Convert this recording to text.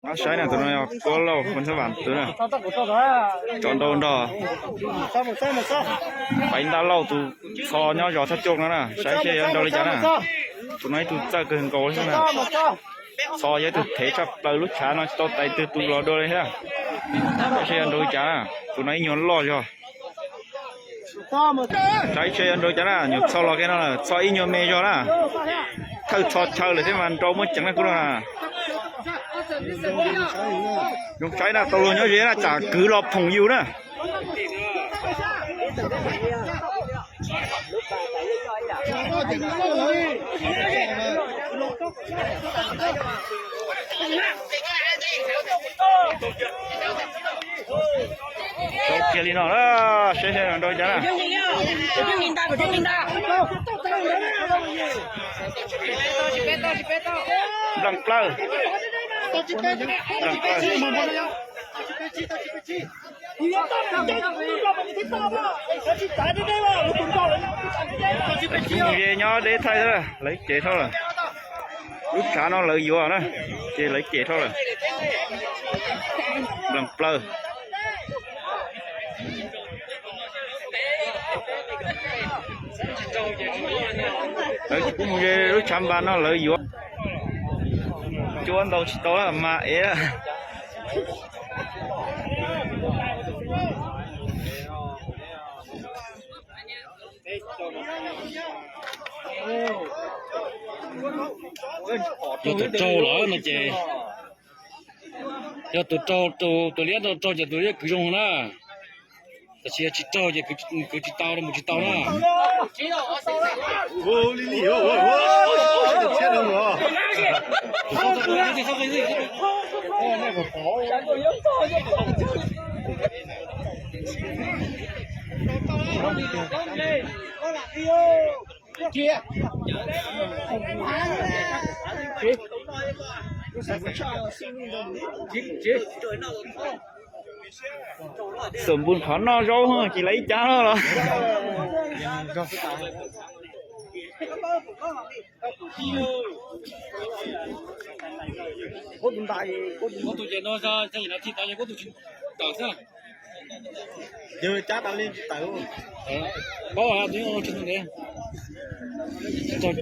Saib na, tus no yog Kuab Lauj, Kuab Thab Vam tus na. Tso nrau nrog Paiv Ntaj Lauj tus txho nyob zos Thaj Coj no na, saib seb yuav nrau li cas na. Tus no ib tug txawj kawg nkaus li na. Txho yog ib tug thev tshaj plaws, lub tshav no tsis tau tais twg tus los dua li thiab. Saib seb yuav nrau li cas na, tus no ib nyuag loj zog. Saib seb yuav nrau cas na, nyuam txho los kiag no, txho ib nyuag me zog na. Thawj txho chaw lawm thiab mas nrau muaj ceev na kuv no na. Zoo saib na, tau luag nyob ze na, tsam kwv los phoom yus na. Tau kiag li no na, seb seb nrau cas na. Nplees plaws. Nplees plaws. Mus ze nyob deb thaij xwb, lawv cem dhau lawm. Lub tshav no lawv yuav na, ces lawv cem dhau lawm. Nplees plaws. Lawv tsis pub mus ze lub tshav npas no, lawv yuav. Cuab ntau tsis tau mas ev. Yog tus raug los no ces, yog tus raug, tus liab raug ces tus liab kwv zoo na. Tab sis yog tsis raug ces kwv tsis tau, mus tsis tau na. Xum npun qhov noj zaub ces lawv ib cab los. Paub, tus no tsis tawm. Tsis tau